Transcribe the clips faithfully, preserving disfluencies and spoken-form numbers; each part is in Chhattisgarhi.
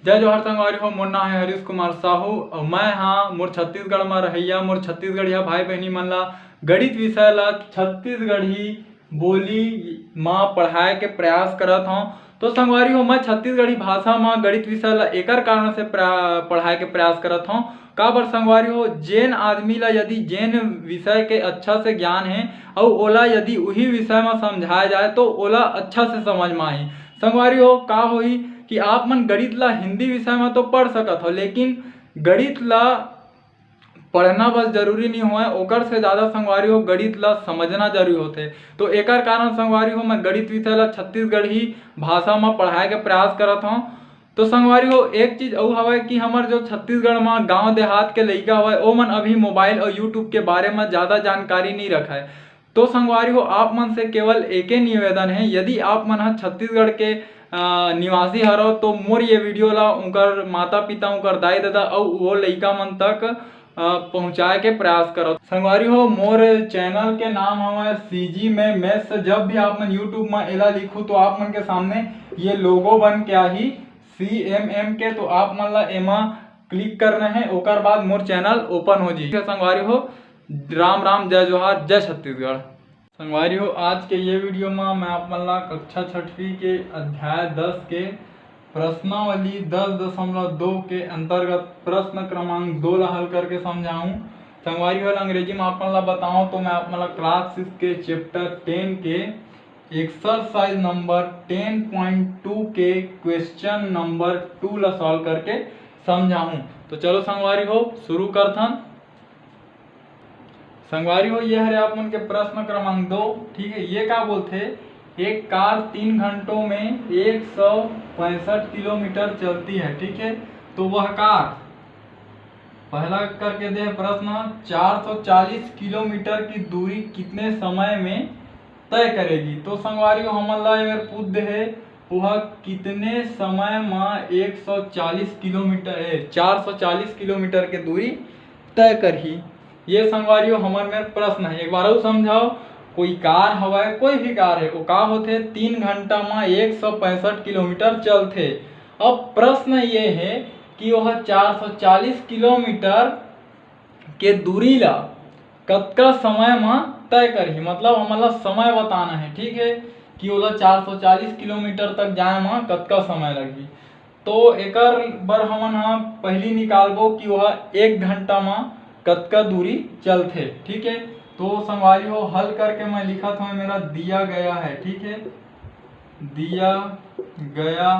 जय जोहार संगवारी हो, मोर नाम है हरीश कुमार साहू और मैं हाँ मोर छत्तीसगढ़ में रहैया मोर छत्तीसगढ़िया भाई बहनी मन ला गणित विषय ला छत्तीसगढ़ी बोली मा पढ़ाए के प्रयास करत हौं। तो संगवारी हो, मैं छत्तीसगढ़ी भाषा मा गणित विषय ला एकर कारण से प्रा-, पढ़ाए के प्रयास करत हौं। काबर संगवारी हो, जेन आदमी ला यदि जेन विषय के अच्छा से ज्ञान है और ओला यदि उही विषय मा समझाया जाए तो ओला अच्छा से समझ मा आही। संगवारी हो, का होही कि आप मन गणित ला हिंदी विषय मा तो पढ़ सकत हो, लेकिन गणित ला पढ़ना बस जरूरी नहीं होय, ओकर से ज़्यादा संगवारी हो गणित ला समझना जरूरी होथे। तो एकर कारण संगवारी हो मैं गणित विषय ला छत्तीसगढ़ी भाषा मा पढ़ाए के प्रयास करत हौं। तो संगवारी हो, एक चीज अउ हवय कि हमर जो छत्तीसगढ़ मा गांव देहात के लइका हवय, ओमन अभी मोबाइल और YouTube के बारे मा ज़्यादा जानकारी नहीं रखय। तो संगवारी हो, आप मन से केवल एके निवेदन है, यदि आप मन ह छत्तीसगढ़ के, अ, निवासी हरव तो मोर ये वीडियो ला उनकर माता पिता, उनकर दाई ददा अउ वो लइका मन तक, अ, पहुँचाए के प्रयास करव। संगवारी हो, मोर चैनल के नाम हवय CG में Maths। जब भी आप मन YouTube में एला लिखू तो आप मन के सामने ये लोगो बन के आही CMM के, तो आप मन ला एमा क्लिक करना है, ओकर बाद मोर चैनल ओपन हो जाही। संगवारी हो, राम राम, जय जोहार, जय छत्तीसगढ़। संगवारी हो, आज के ये वीडियो में मैं आप मन ला कक्षा छठवीं के अध्याय दस के प्रश्नावली दस दशमलव दो के अंतर्गत प्रश्न क्रमांक दो ला हल करके समझाऊं। संगवारी हो, अंग्रेजी में आप मन ला बताऊं तो मैं आप मन ला क्लास सिक्स के चैप्टर टेन के exercise number ten point two के क्वेश्चन नंबर टू ला सॉल्व करके समझाऊं। तो चलो संगवारी हो, शुरू करथन। संगवारी हो, ये हरे आप मन के प्रश्न क्रमांक दो। ठीक है, ये का बोलथे, एक कार तीन घंटों में एक सौ पैंसठ किलोमीटर चलती है। ठीक है, तो वह कार पहला करके दे प्रश्न, चार सौ चालीस किलोमीटर की दूरी कितने समय में तय करेगी? तो संगवारी हो, हमन ला एमेर पूछ दे है, वह कितने समय में एक सौ चालीस किलोमीटर, ए, चार सौ चालीस किलोमीटर के दूरी तय करही? ये संगवारी हो, हमर मेर प्रश्न है। एक बार अउ समझाओ, कोई कार हवय, कोई भी कार है, वो का होथे, तीन घंटा में एक सौ पैंसठ किलोमीटर चलथे। अब प्रश्न ये है कि वह चार सौ चालीस किलोमीटर के दूरी ला कतका समय म तय करही, मतलब हमन ला समय बताना है, ठीक है, कि ओला चार सौ चालीस किलोमीटर तक जाए म कतका समय लगही। तो एकर बर हमन ह पहिली निकालबो कि ओह एक घंटा म कतका दूरी चलथे, ठीक है। तो संगवारी हो, हल करके मैं लिखत हूँ, मेरा दिया गया है, ठीक है, दिया गया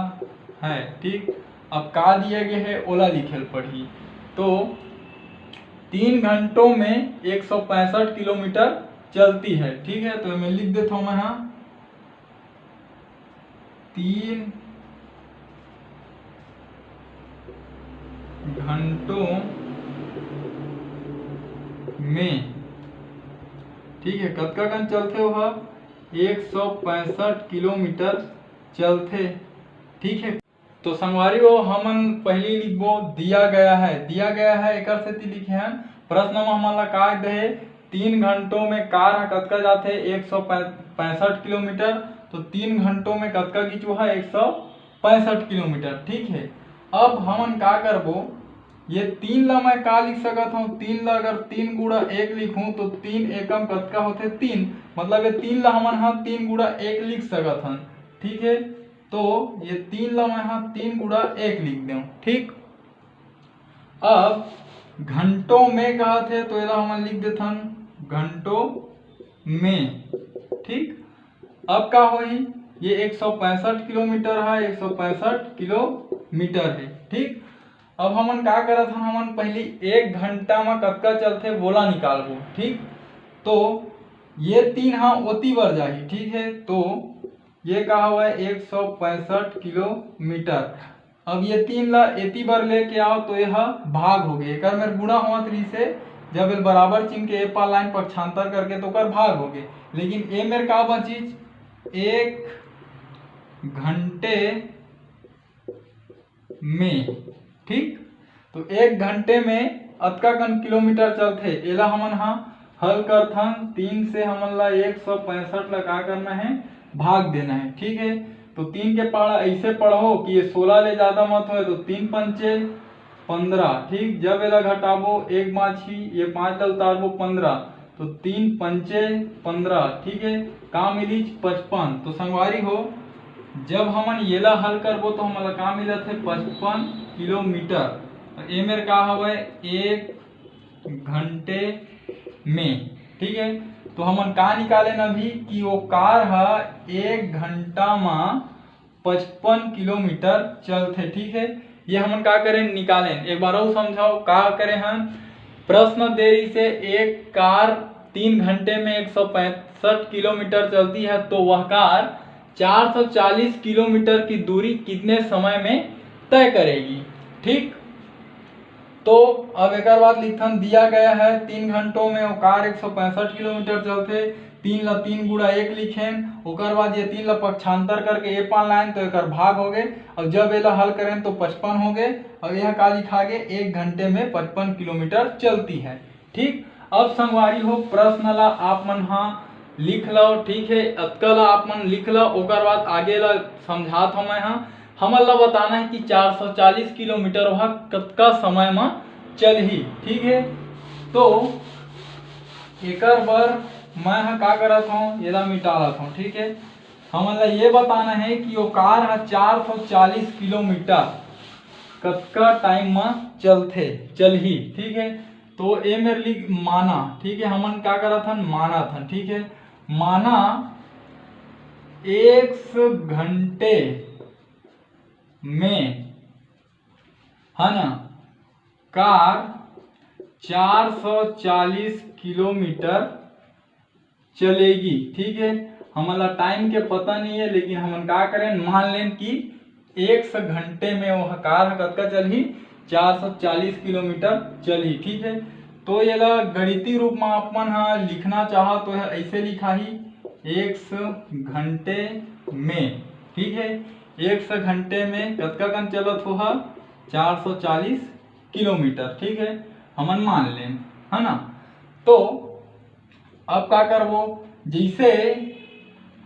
है, ठीक। अब का दिया गया है, ओला लिखे ल पड़ही। तो तीन घंटों में एक सौ पैंसठ किलोमीटर चलती है, ठीक है। तो मैं लिख देता हूँ मैं, हाँ, तीन घंटों में, ठीक है, कतका कन चलथे ओहा? एक सौ पैंसठ किलोमीटर चलथे, ठीक है। तो संगवारी हो, हमन पहली लिखबो दिया गया है, दिया गया है, एकर सेती लिखे हन। प्रश्न में हमन ला का दे हे, तीन घंटों में कार ह कतका जाथे? एक सौ पैंसठ किलोमीटर। तो तीन घंटों में कतका गिचो है? एक सौ पैंसठ किलोमीटर, ठीक है। अब हमन का करबो, ये तीन ला मैं का लिख सकत हूँ? तीन ला अगर तीन गुणा एक लिखूँ तो तीन एकम कतका होथे? तीन। मतलब ये तीन ला हमन हा तीन गुणा एक लिख सकत हन, ठीक है। तो ये तीन ला मैं हा तीन गुणा एक लिख देव, ठीक। अब घंटों में कहत हे तो एला हमन लिख देथन घंटों में, ठीक। अब का होही, ये एक सौ पैंसठ किलोमीटर है, एक सौ पैंसठ किलोमीटर है, ठीक। अब हमन का करत हन, हमन पहली एक घंटा में कतका चलथे वोला निकालबो, ठीक। तो ये तीन हा ओती बर जाही, ठीक है। तो ये का हवय, एक सौ पैंसठ किलोमीटर। अब ये तीन ला एती बर लेके आओ तो ये हा भाग हो गए, एकर मेर गुणा होवत रहिस हे, जब एल बराबर चिन्ह के ए पार लाइन पक्षांतर करके तो ओकर भाग हो गए, लेकिन ए मेर का बचिस, एक घंटे में, ठीक। तो एक घंटे में अतका कन किलोमीटर चलथे, एला हमन हा हल करथन। तीन से हमन ला एक सौ पैंसठ ला का करना है, भाग देना है, ठीक है। तो तीन के पहाड़ा ऐसे पढ़ो कि ये सोलह ले ज्यादा मत होए, तो तीन पंचे पंद्रह, ठीक। जब एला घटाबो, एक बाँचही, ये पाँच ला उतारबो, पंद्रह, तो तीन पंचे पंद्रह, ठीक है। का मिलिस? पचपन। तो संगवारी हो, जब हमन येला हल करबो तो हमन ला का मिलत हे? पचपन किलोमीटर। तो ए मेर का हवय? एक घंटे में, ठीक है। तो हमन का निकालेन अभी कि वो कार ह एक घंटा म पचपन किलोमीटर चलथे, ठीक है। ये हमन का करेन? निकालेन। एक बार अउ समझाओ, का करे हन? प्रश्न दे रहिसे एक कार तीन घंटे में एक सौ पैंसठ किलोमीटर चलती है, तो वह कार चार सौ चालीस किलोमीटर की दूरी कितने समय में तय करेगी, ठीक। तो अब एकर बाद लिखथन, दिया गया है तीन घंटों में वो कार एक सौ पैंसठ किलोमीटर चलथे। तीन ला तीन गुणा एक लिखेन, ओकर बाद ये तीन ला पक्षांतर करके ए पान लाएन तो एकर भाग हो गए, और जब एला हल करेन तो पचपन हो गए, और यह का लिखा गए? एक घंटे में पचपन किलोमीटर चलती है, ठीक। अब संगवारी हो, प्रश्न ला आप मन हा लिख लो, ठीक है, अतका ला आप मन लिख लो, ओकर बाद आगे ला समझात हो मैं हा। हमन ला बताना है कि चार सौ चालीस किलोमीटर वह कतका समय म चलही, ठीक है। तो एकर बर मैं ह का करत हूँ, एला मिटा लेत हूँ, ठीक है। हमन ला ये बताना है कि वो कार ह चार सौ चालीस किलोमीटर कतका टाइम म चलथे, चलही, ठीक है। तो ए मेर लिख माना, ठीक है, हमन का करत हन, मानत हन, ठीक है। माना एक घंटे में, है ना, कार चार सौ चालीस किलोमीटर चलेगी, ठीक है। हमन ला टाइम के पता नहीं है, लेकिन हमन का करें, मान लें कि एक सौ घंटे में वह कार ह कतका चलही? चार सौ चालीस किलोमीटर चलही, ठीक है। तो एला गणितीय रूप में आप मन ह लिखना चाहो तो यह ऐसे लिखाही, एक सौ घंटे में, ठीक है, एक सौ घंटे में कतका कन चलत होहा? चार सौ चालीस किलोमीटर, ठीक है, हमन मान लें, है ना। तो अब का करबो, जैसे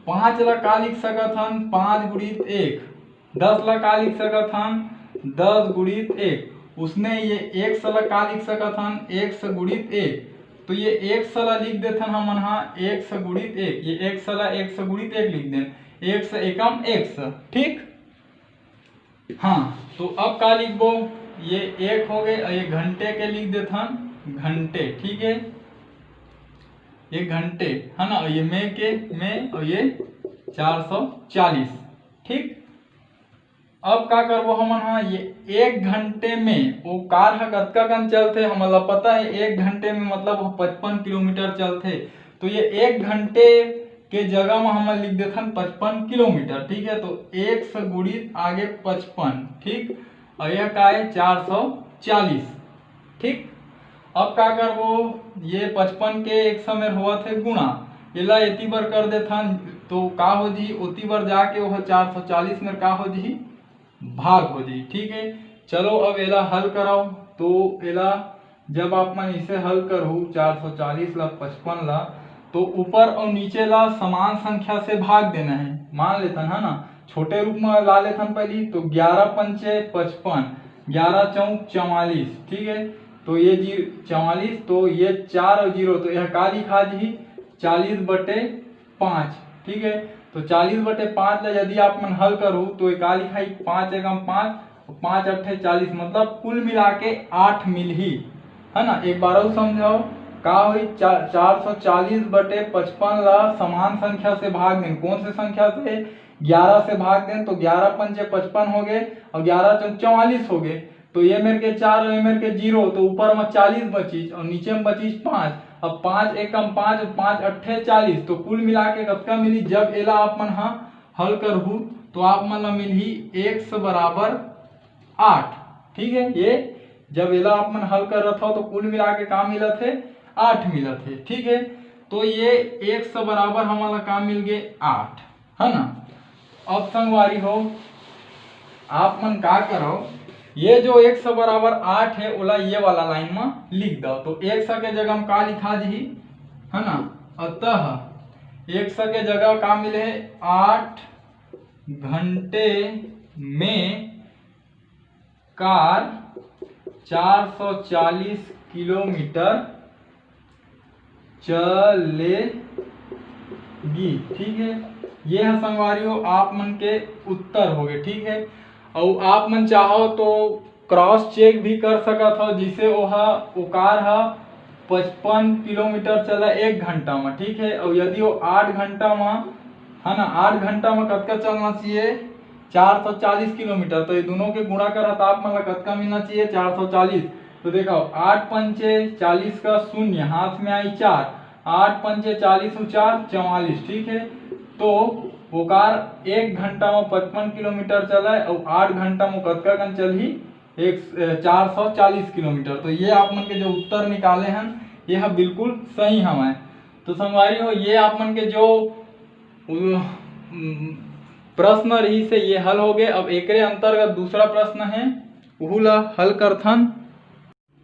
पाँच ला का लिख सकत हन? पाँच गुणित एक। दस ला का लिख सकत हन? दस गुणित एक। उसने ये एक्स ला का लिख सकत हन? एक्स गुणित एक। तो ये एक्स ला लिख देथन हमन हा, एक्स गुणित एक। ये एक्स ला एक्स गुणित एक लिख देन, एक्स एकम एक्स, ठीक। हाँ, तो अब का लिखबो? ये एक हो गए और ये घंटे के लिख देथन घंटे, ठीक है, ये घंटे है ना, और ये में के में और ये चार सौ चालीस, ठीक। अब का करबो हमन हा, ये एक घंटे में वो कार ह कतका कन चलथे, हमन ला पता है एक घंटे में मतलब वो पचपन किलोमीटर चलथे। तो ये एक घंटे के जगह में हमन लिख देथन पचपन किलोमीटर, ठीक है। तो एक सौ गुणित आगे पचपन, ठीक, और यह का है? चार सौ चालीस, ठीक। अब का करबो, ये पचपन के एक सौ मेर होवत है गुणा, एला एती बर कर देथन, तो का हो जी, ओती बर जाके वह चार सौ चालीस मेर का हो जी, भाग हो जी, ठीक है। चलो अब एला हल कराओ, तो एला जब आप मन इसे हल करहू चार सौ चालीस ला पचपन ला, तो ऊपर और नीचे ला समान संख्या से भाग देना है। मान लेथन है ना, छोटे रूप में ला लेथन पहली, तो ग्यारह पंचे पचपन, ग्यारह चौक चवालीस, ठीक है। तो ये जी चवालीस, तो ये चार और जीरो, तो यह का लिखा जी? चालीस बटे पाँच, ठीक है। तो चालीस बटे पाँच ला यदि आप मन हल करू तो ये का लिखाई? पाँच एकम पाँच, पाँच अट्ठे चालीस, मतलब कुल मिला के आठ मिलही, है ना। एक बार और समझाओ, का हुई? चार सौ चालीस बटे पचपन ला समान संख्या से भाग दें। कौन से संख्या से? ग्यारह से भाग दें, तो ग्यारह पंचे पचपन हो गए और ग्यारह चौक चवालीस हो गए। तो ये मेर के चार और ये मेर के जीरो, तो ऊपर में चालीस बचीस और नीचे में बचीस पाँच। अब पाँच एकम पाँच और पाँच अट्ठे चालीस, तो कुल मिला के कतका मिली? जब एला आप मन हा हल करहू तो आप मन ला मिलही एक्स बराबर आठ, ठीक है। ये जब एला आप मन हल करत हो तो कुल मिला के का मिलत है? आठ मिलत है, ठीक है। तो ये एक्स बराबर हमन ला का मिल गए? आठ, है ना। अब संगवारी हो, आप मन का करो, ये जो एक्स बराबर आठ है ओला ये वाला लाइन में लिख दो, तो एक्स के जगह में का लिखा जी, है ना। अतः एक्स के जगह का मिले है? आठ घंटे में कार चार सौ चालीस किलोमीटर चलेगी। ठीक है, ये है संगवारी हो आप मन के उत्तर हो गए। ठीक है, और आप मन चाहो तो क्रॉस चेक भी कर सकत हो, जिसे ओहा ओ कार हा पचपन किलोमीटर चला एक घंटा में। ठीक है, और यदि वो आठ घंटा में, है ना, आठ घंटा में कतका चलना चाहिए? चार सौ चालीस किलोमीटर। तो ये दोनों के गुणा करत आप मन ला कतका मिलना चाहिए? चार सौ चालीस। तो देखो, आठ पंचे चालीस का शून्य, हाथ में आई चार, आठ पंचे चालीस और चार चवालीस। ठीक है, तो वो कार एक घंटा में पचपन किलोमीटर चला है और आठ घंटा में कतका कन चलही? एक चार सौ चालीस किलोमीटर। तो ये आप मन के जो उत्तर निकाले हैं, ये ह बिल्कुल सही हवय। तो संगवारी हो, ये आप मन के जो प्रश्न रही से ये हल हो गए। अब एकरे अंतर्गत दूसरा प्रश्न है, उहू ला हल करथन।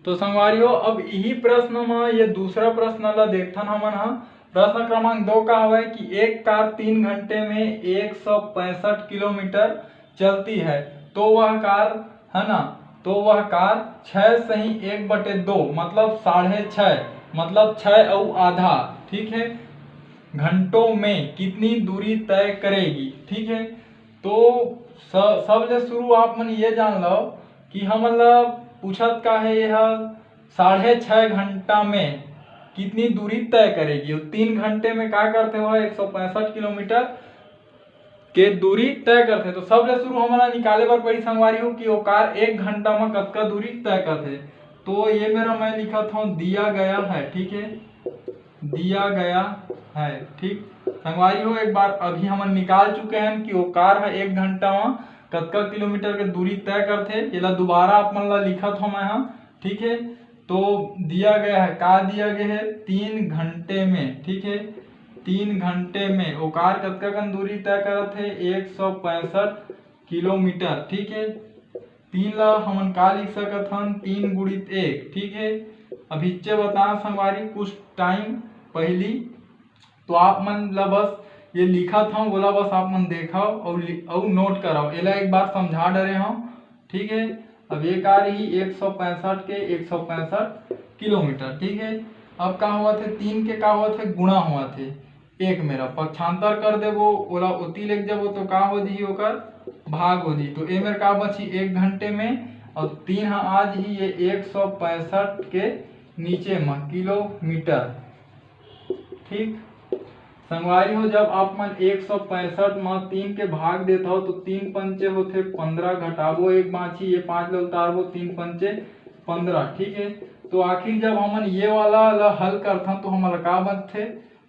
तो संगवारी हो, अब यही प्रश्न में ये दूसरा प्रश्न ला देखथन हमन हा। प्रश्न क्रमांक दो का हवय कि एक कार तीन घंटे में एक सौ पैंसठ किलोमीटर चलती है, तो वह कार, है ना, तो वह कार छः सही एक बटे दो, मतलब साढ़े छः, मतलब छः और आधा, ठीक है, घंटों में कितनी दूरी तय करेगी? ठीक है, तो सबले शुरू आप मन ये जान लो कि हमन ला पूछत का है, यह साढ़े छः घंटा में कितनी दूरी तय करेगी और तीन घंटे में का करते हुए एक सौ पैंसठ किलोमीटर के दूरी तय करते। तो सबले शुरू हमन ला निकाले बर पड़ी संगवारी हो कि वो कार एक घंटा में कतका दूरी तय करते। तो ये मेरा मैं लिखत हूँ दिया गया है, ठीक है, दिया गया है। ठीक संगवारी हो, एक बार अभी हमन निकाल चुके हैं कि वो कार है एक घंटा में कतका किलोमीटर के दूरी तय करते। एला दोबारा आप मन ला लिखत हूँ मैं, हाँ, ठीक है। तो दिया गया है, का दिया गया है, तीन घंटे में, ठीक है, तीन घंटे में वो कार कतका कन दूरी तय करत है, एक सौ पैंसठ किलोमीटर, ठीक है। तीन ला हमन का लिख सकत हन, तीन गुणित एक, ठीक है। अब हिच्चे बताना संगवारी, कुछ टाइम पहली तो आप मन ला बस ये लिखत हूँ, बोला बस आप मन देखव और नोट करव, एला एक बार समझा डरे हूँ, ठीक है। अब ये का रही एक सौ पैंसठ के एक सौ पैंसठ किलोमीटर, ठीक है। अब का हुआ थे, तीन के का हुआ थे, गुणा हुआ थे, एक मेरा पक्षांतर कर देबो, ओला ओती लेके जाबो तो का हो जी, ओकर भाग हो जी। तो ए मेर का बची एक घंटे में, और तीन हा आ जी ये एक सौ पैंसठ के नीचे में किलोमीटर। ठीक संगवारी हो, जब आप मन एक सौ पैंसठ में तीन के भाग देत हो तो तीन पंचे होथे पंद्रह, घटाबो एक बाँची, ये पाँच ला उतारबो, तीन पंचे पंद्रह। ठीक है, तो आखिर जब हमन ये वाला ला हल करथन तो हमन ला का बनथे?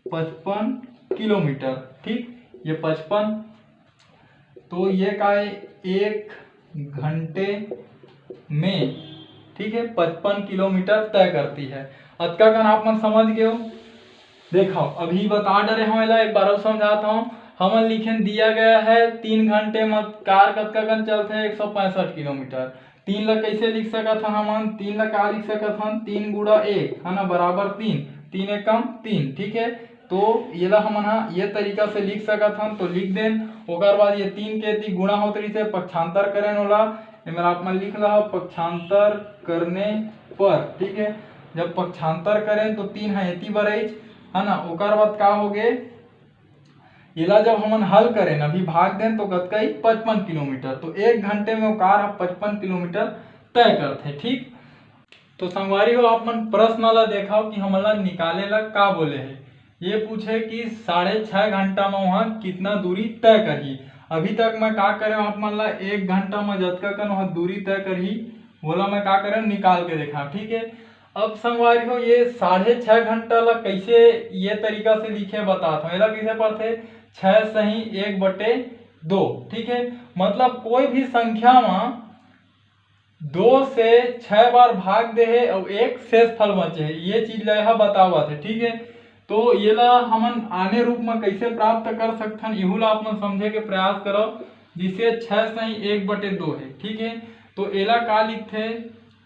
पचपन किलोमीटर। ठीक, ये पचपन, तो ये का है, एक घंटे में, ठीक है, पचपन किलोमीटर तय करती है। अतका कन आप मन समझ गए हो। देखो, अभी बता डरे हूँ, एला एक बार और समझाता हूँ। हमन लिखेन दिया गया है तीन घंटे में कार कतका कन चलथे, एक सौ पैंसठ किलोमीटर। तीन ला कैसे लिख सकत हन हमन? तीन ला का लिख सकत हन? तीन गुणा एक, है ना, बराबर तीन। तीन एकम तीन, ठीक है। तो एला हमन हा ये तरीका से लिख सकत हन, तो लिख देन। ओकर बाद ये तीन के ती गुणा होत रहिसे, पक्षांतर करेन ओला, एमन आप मन लिख लहा पक्षांतर करने पर, ठीक है। जब पक्षांतर करेन तो तीन हा एती बरइच, है ना। ओकर बाद का हो गे, एला जब हमन हल करेन, अभी भाग देन तो कतका ही पचपन किलोमीटर, तो एक घंटे में वो कार हा पचपन किलोमीटर तय करथे, ठीक। तो संगवारी हो, आप मन प्रश्न ला देखाव कि हमन ला निकाले ला का बोले हे। ये पूछे कि साढ़े छः घंटा में वहाँ कितना दूरी तय करही। अभी तक मैं का करे, आप मन ला एक घंटा में जतका कन वहाँ दूरी तय करही, वोला मैं का करे, निकाल के देखा, ठीक है। अब संगवारी हो, ये साढ़े छः घंटा ला कैसे ये तरीका से लिखे बतात हूँ। एला कैसे पढ़थे? छः सही एक बटे दो, ठीक है। मतलब कोई भी संख्या में दो से छह बार भाग दे हे अउ एक शेष फल बचे हे, ये चीज ला एहा बतावत हे, ठीक है। तो एला हमन आने रूप में कैसे प्राप्त कर सकथन, इहू ला आप मन समझे के प्रयास करव। जिसे छह सही एक बटे दो हे, ठीक है, तो एला का लिखथे?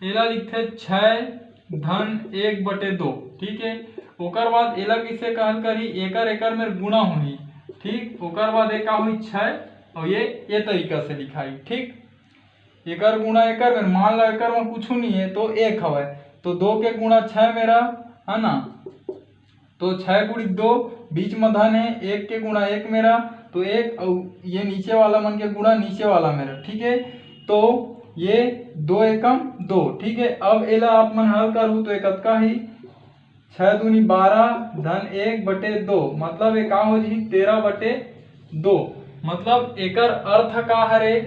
एला लिखथे छह धन एक बटे दो, ठीक है। ओकर बाद एला कैसे कहल करही, एकर एकर में गुणा होही, ठीक। ओकर बाद ए का होही, छह और ये ये तरीका से लिखाई, ठीक। एकर गुणा एकर में, मान लो एकर में कुछ नहीं है तो एक हवय, तो दो के गुणा छः मेरा, है ना, तो छः गुणित दो, बीच में धन है, एक के गुणा एक मेरा, तो एक, और ये नीचे वाला मन के गुणा नीचे वाला मेरा, ठीक है। तो ये दो एकम दो, ठीक है। अब एला आप मन हल करू तो ये कतका ही, छः दूनी बारह धन एक बटे दो, मतलब ये का हो जी, तेरह बटे दो। मतलब एकर अर्थ का हरे,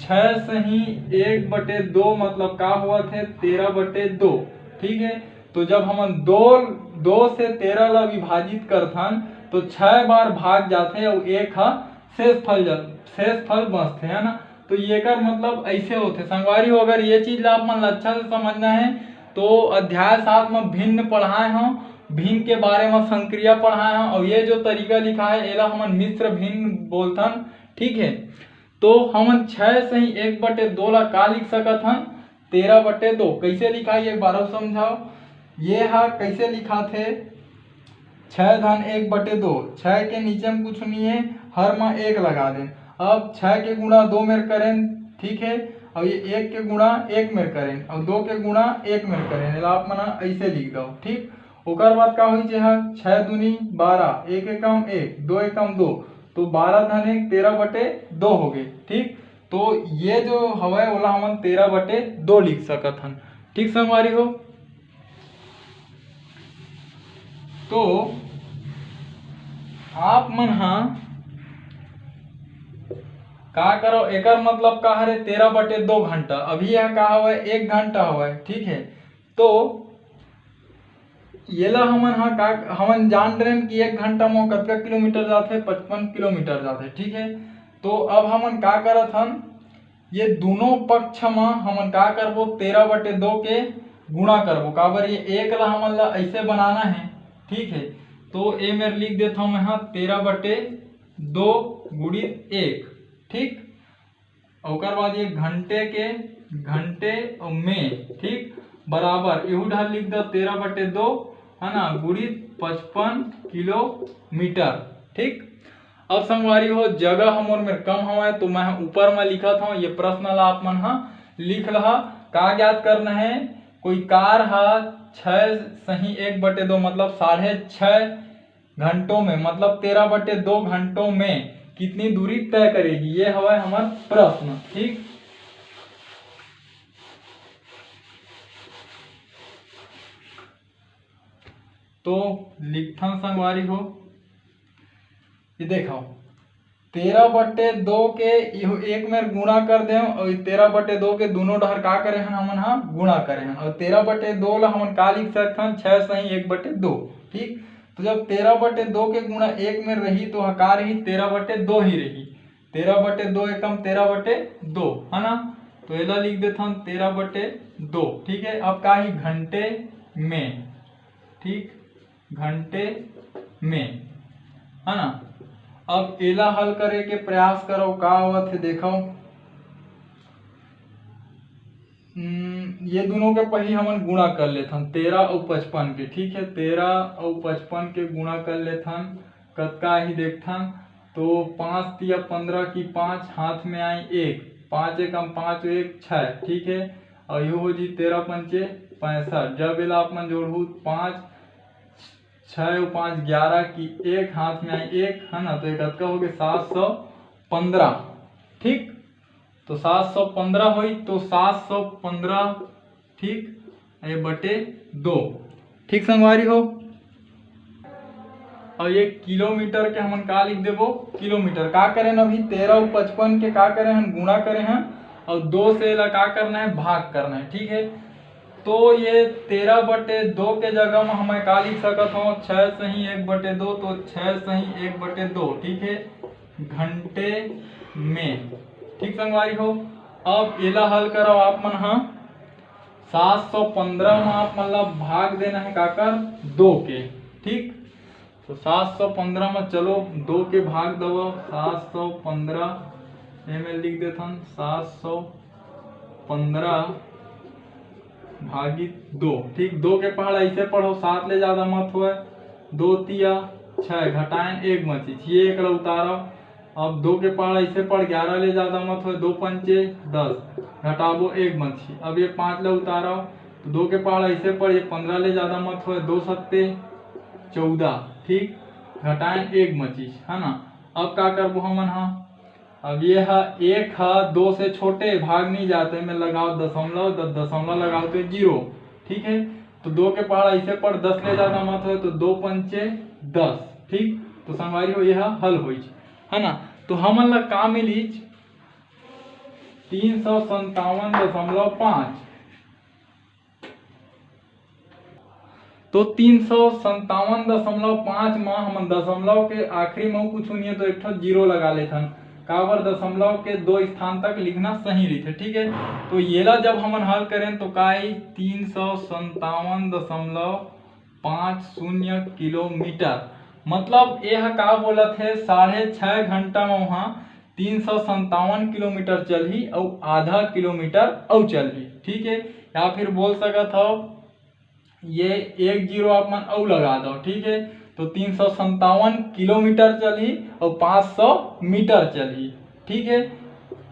छः सही एक बटे दो मतलब का हुआ थे, तेरह बटे दो, ठीक है। तो जब हमन दो दो से तेरह ला विभाजित करथन तो छः बार भाग जाथे और एक हा शेष फल जा शेष फल बचथे, है ना। तो एकर मतलब ऐसे होथे संगवारी हो। अगर ये चीज ला आप मन ला अच्छा से समझना है तो अध्याय सात में भिन्न पढ़ाए हों, भिन्न के बारे में संक्रिया पढ़ाए हों, और ये जो तरीका लिखा है एला हमन मिश्र भिन्न बोलथन, ठीक है। तो हमन छः सही एक बटे दो ला का लिख सकत हन, तेरह बटे दो। कैसे लिखाई एक बार अउ समझाओ, ये हा कैसे लिखाथे, छः धन एक बटे दो, छः के नीचे में कुछ नहीं है, हर में एक लगा दें। अब छः के गुणा दो मेर करें, ठीक है, और ये एक के गुणा एक मेर करें और दो के गुणा एक मेर करें, एला आप मन ऐसे लिख दो, ठीक। ओकर बाद का होई, जे हा छः दूनी बारह, एक एकम एक, दो एकम दो, तो बारह धन एक तेरह बटे दो हो गए, ठीक। तो ये जो हवय ओला हमन तेरह बटे दो लिख सकत हन, ठीक संगवारी हो। तो आप मन हा का करो, एकर मतलब का हरे, तेरह बटे दो घंटा। अभी यह का हवय, एक घंटा हवय, ठीक है। तो येला हमन हा का, हमन जान रहे हैं कि एक घंटा में कतका किलोमीटर जाथे, पचपन किलोमीटर जाथे, ठीक है। तो अब हमन का करत हन, ये दोनों पक्ष में हमन का करबो, तेरह बटे दो के गुणा करबो। काबर ये एक ला हमन ला ऐसे बनाना है, ठीक है। तो ए मेर लिख देता हूँ मैं, हाँ, तेरह बटे दो गुणित एक, ठीक। ओकर बाद ये घंटे के, घंटे में, ठीक, बराबर एहू ढार लिख दो, तेरह बटे दो, है ना, गुणित पचपन किलोमीटर, ठीक। अब संगवारी हो, जगह हमर मेर कम हवय, तो मैं ऊपर में लिखत हूँ, ये प्रश्न ला आप मन हा लिख लहा। का ज्ञात करना है, कोई कार हा छः सही एक बटे दो, मतलब साढ़े छः घंटों में, मतलब तेरह बटे दो घंटों में कितनी दूरी तय करेगी, ये हवय हमर प्रश्न, ठीक। तो लिखथन संगवारी हो, ये देखो, तेरह बटे दो के इहू एक मेर गुणा कर देव और तेरह बटे दो के दोनों डहर का करे हन हमन हा, गुणा करे हन। और तेरह बटे दो ला हमन का लिख सकथन, छः सही एक बटे दो, ठीक। तो जब तेरह बटे दो के गुणा एक मेर रही तो हा का रही, तेरह बटे दो ही रही। तेरह बटे दो एकम तेरह बटे दो, है ना। तो एला लिख देथन तेरह बटे दो, ठीक है। अब का ही, घंटे में, ठीक, घंटे में, है ना। अब एला हल करे के प्रयास करो, का होवत हे देखो। हम्म, ये दोनों के पहली हमन गुणा कर लेथन, तेरह अउ पचपन के, ठीक है। तेरह अउ पचपन के गुणा कर लेथन, कतका ही देखथन। तो पाँच तिया पन्द्रह की पाँच, हाथ में आई एक, पाँच एकम पाँच, एक छः, ठीक है। और यो हो जी तेरह पंचे पैंसठ। जब एला आप मन जोड़हू, पाँच, छः और पाँच ग्यारह की एक, हाथ में आई एक, है ना, तो ये कतका हो गए, सात सौ पन्द्रह, ठीक। तो सात सौ पन्द्रह होई, तो सात सौ पन्द्रह, ठीक, ये बटे दो, ठीक संगवारी हो। और ये किलोमीटर के हमन का लिख देबो, किलोमीटर। का करें अभी, तेरह और पचपन के का करें हन, गुणा करें हन, और दो से एला का करना है, भाग करना है, ठीक है। तो ये तेरह बटे दो के जगह में हमें का लिख सकत हो, छः सही एक बटे दो, तो छः सही एक बटे दो, ठीक है, घंटे में, ठीक संगवारी हो। अब एला हल करो आप मन हा, सात सौ पन्द्रह में आप मन ला भाग देना है काकर, दो के, ठीक। तो सात सौ पन्द्रह में चलो दो के भाग दबो, सात सौ पन्द्रह, एमे लिख देथन सात सौ पन्द्रह भागित दो, ठीक। दो के पहाड़ा ऐसे पढ़ो, सात ले ज्यादा मत होए, दो तिया छः, घटाएन एक बची, ये एक ला उतारो, अब दो के पहाड़ ऐसे पड़, ग्यारह ले जादा मत होय, दो पंचे दस, घटाबो एक बची। अब ये पाँच ला उतारव तो दो के पहाड़ ऐसे पड़, ये पंद्रह ले जादा मत होय, दो सत्ते चौदह, ठीक, घटाएं एक बची, है ना। अब का करबो हमन हा, अब ये हा एक हा दो से छोटे, भाग नहीं जाते में लगाओ दशमलव, दस दशमलव लगाओ तो जीरो, ठीक है। तो दो के पहाड़ ऐसे पड़, दस ले जादा मत होय तो दो पंचे दस, ठीक। तो संगवारी हो ये हा हल होइच, है ना। तो हमन ला का मिलिच, तीन सौ संतावन दशमलव पाँच। तो तीन सौ संतावन दशमलव पाँच मा हमन दशमलव के आखिरी मा कुछ नहीं है तो एक ठो जीरो लगा लेथन, काबर दशमलव के दो स्थान तक लिखना सही रहिथे, ठीक है। तो येला जब हमन हल करें तो का आई, तीन सौ संतावन दशमलव पाँच शून्य किलोमीटर। मतलब ये ह का बोलत हे, साढ़े छः घंटा में वहाँ तीन सौ संतावन किलोमीटर चलही अउ आधा किलोमीटर अउ चलही, ठीक है। या फिर बोल सकत हव, ये एक जीरो आप मन अउ लगा दो, ठीक है। तो तीन सौ संतावन किलोमीटर चलही अउ पाँच सौ मीटर चलही, ठीक है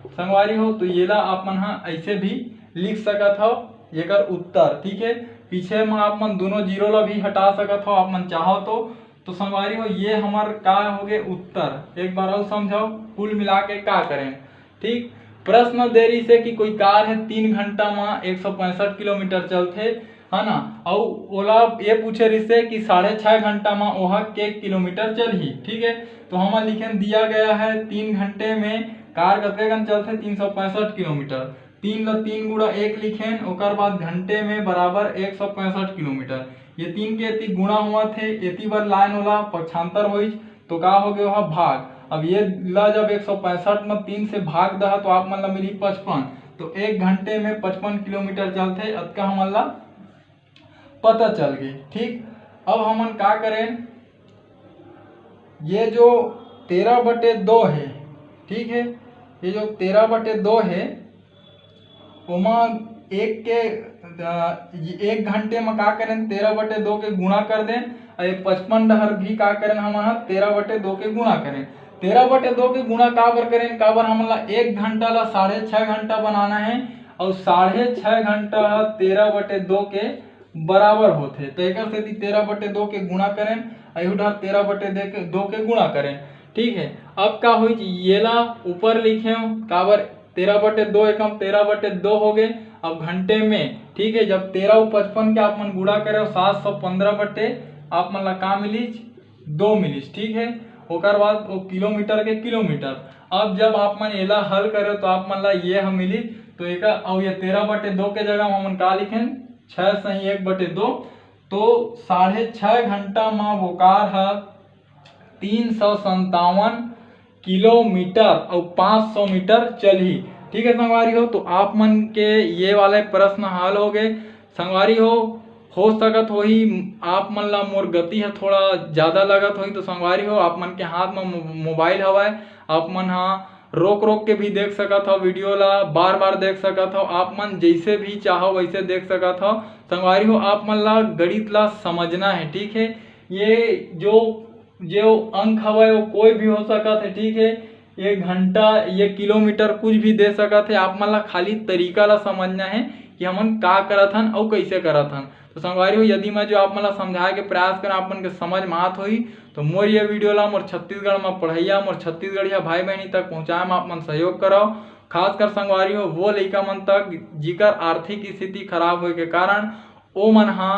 संगवारी हो। तो येला आप मन हा ऐसे भी लिख सकत हव, एकर उत्तर, ठीक है। पीछे में आप मन दोनों जीरो ला भी हटा सकत हव, आप मन चाहो तो। तो संगवारी हो, ये हमर का होगे उत्तर, एक बार अउ समझाओ, कुल मिला के का करें, ठीक। प्रश्न दे रहिसे कि कोई कार है तीन घंटा में एक सौ पैंसठ किलोमीटर चलथे, है ना, अउ ओला ये पूछे रहिसे कि साढ़े छः घंटा में ओहा के किलोमीटर चलही, ठीक है। तो हमन लिखेन दिया गया है तीन घंटे में कार कतके कन चलथे, तीन सौ पैंसठ किलोमीटर। तीन ल तीन गुणा एक लिखेन, ओकर बाद घंटे में बराबर एक सौ पैंसठ किलोमीटर। ये तीन के एती गुणा होवत हे, एती बर लाइन ओला पक्षांतर होइच, तो का हो गयो हा भाग। अब ये ला जब एक सौ पैंसठ में तीन से भाग दहा तो आप मन ला मिली पचपन। तो एक घंटे में पचपन किलोमीटर चलथे, अतका हमन ला पता चल गई। ठीक, अब हमन का करें, ये जो तेरह बटे दो है, ठीक है, ये जो तेरह बटे दो है, ओमा एक के, अ, एक घंटे में का करें, तेरह बटे दो के गुणा कर दें, और ये पचपन डहर भी का करें, हमन ह तेरह बटे दो के गुणा करें। तेरह बटे दो के गुणा काबर करें, काबर हमन ला एक घंटा ला साढ़े छः घंटा बनाना है, और साढ़े छः घंटा ह तेरह बटे दो के बराबर होथे, तो एकर सेती तेरह बटे दो के गुणा करें, अहू डहर तेरह बटे दो के गुणा करें। ठीक है, अब का होइच, येला ऊपर लिखे हूँ, काबर तेरह बटे दो एकम तेरह बटे दो हो गए। अब घंटे में, ठीक है, जब तेरह और पचपन के आप मन गुणा करे, सात सौ पंद्रह बटे आप मन ला का मिलिच, दो मिलिच। ठीक है, ओकर बाद वो किलोमीटर के किलोमीटर। अब जब आप मन एला हल करे तो आप मन ला ये ह मिलिच, तो एकर, और ये तेरह बटे दो के जगह हमन का लिखेन, छः सही एक बटे दो, तो साढ़े छः घंटा में वो कार ह तीन सौ संतावन किलोमीटर और पाँच सौ मीटर चलही। ठीक है संगवारी हो, तो आप मन के ये वाले प्रश्न हल हो गए। संगवारी हो, हो सकत होही आप मन ला मोर गति ह थोड़ा ज़्यादा लगत होही, तो संगवारी हो, आप मन के हाथ में मो-, मोबाइल हवय, आप मन हा रोक रोक के भी देख सकत हव वीडियो ला, बार बार देख सकत हव, आप मन जैसे भी चाहो वैसे देख सकत हव। संगवारी हो, आप मन ला गणित ला समझना है, ठीक है। ये जो, जो अंक हवय वो कोई भी हो सकत है, ठीक है। ये घंटा, ये किलोमीटर कुछ भी दे सकत है, आप मन ला खाली तरीका ला समझना है कि हमन का करत हन अउ कैसे करत हन। तो संगवारी हो, यदि मैं जो आप मन ला समझाए के प्रयास करं, आप मन के समझ में आत होही, तो मोर ये वीडियो ला मोर छत्तीसगढ़ में पढ़ैया, मोर छत्तीसगढ़िया भाई बहनी तक पहुँचाए में आप मन सहयोग करव। खासकर संगवारी हो, वो लइका मन तक जिकर आर्थिक स्थिति खराब होए के कारण ओ मन हा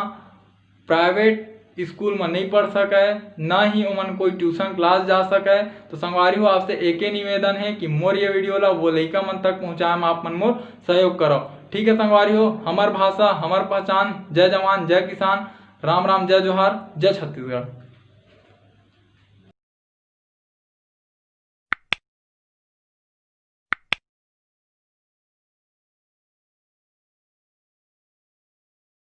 प्राइवेट स्कूल में नहीं पढ़ सके, ना ही ओमन कोई ट्यूशन क्लास जा सके। तो संगवारी हो, आपसे एके निवेदन है कि मोर ये वीडियो ला वो लइका मन तक पहुँचाए में आप मन मोर सहयोग करव। ठीक है संगवारी हो, हमर भाषा, हमर पहचान। जय जवान, जय किसान, राम राम, जय जोहार, जय छत्तीसगढ़।